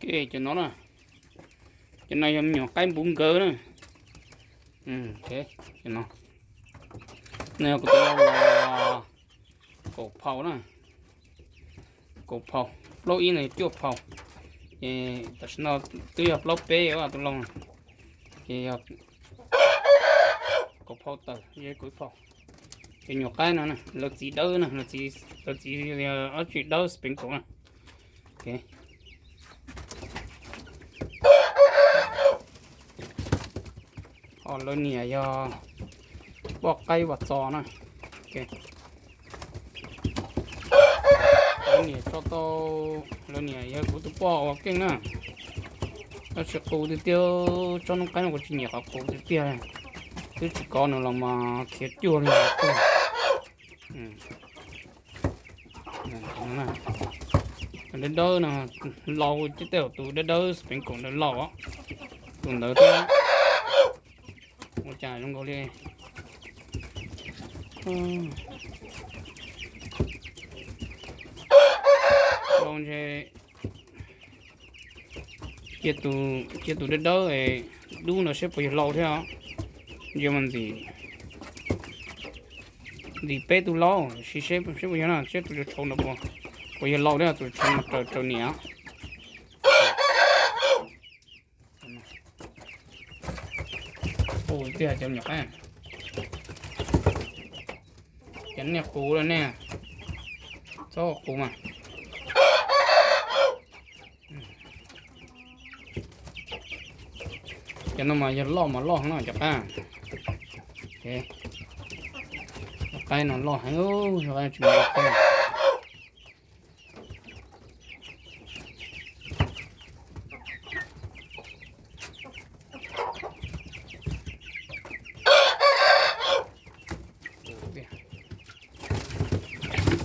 Cov no na, cov no yog me nyuam qaib npuv nkawd na. No yog kuv tus lau los kaum phau na, kaum phau, plaub ib no yog cuaj phau, ces tam sim no twb yog plaub peb tus lau, ces yog kaum phau tawm yog kuv ib phau. Ces nyuam qaib no lawv txiv dawb na, lawv txiv ob tsi dawb Spencer na. Ho lawv niam yog poj qaib Vaj Txos na. Lawv niam tso tau, lawv niam yog kuv tus poj uas keej na. Tab sis qus tiag tiag, tsob noob qaib no kuv tsis nyiam qhov qus tiag tiag. Twb tsis kov nws los mas khiav cuag li tuag. Tus dawb dawb no, lau tej, tej tus dawb dawb Spencer ntawd lau, tus ntawd thiab. Ua cas zoo nkaus li lau ntshe cia tus dawb dawb dub no seb puas yog lau thiab. Ntsia mas ntxim, ntxim peb tus lau, sim seb seb puas yog na, seb tus tshauv ntawd puas yog lau thiab, tus tshauv no raws raws niam. Qus tiag cov me nyuam qaib. Ces nej qus los nej txhob qus mas. Cov no mas yog loj mas loj heev no cov qaib. Cov qaib no loj heev, cov qaib tsis muaj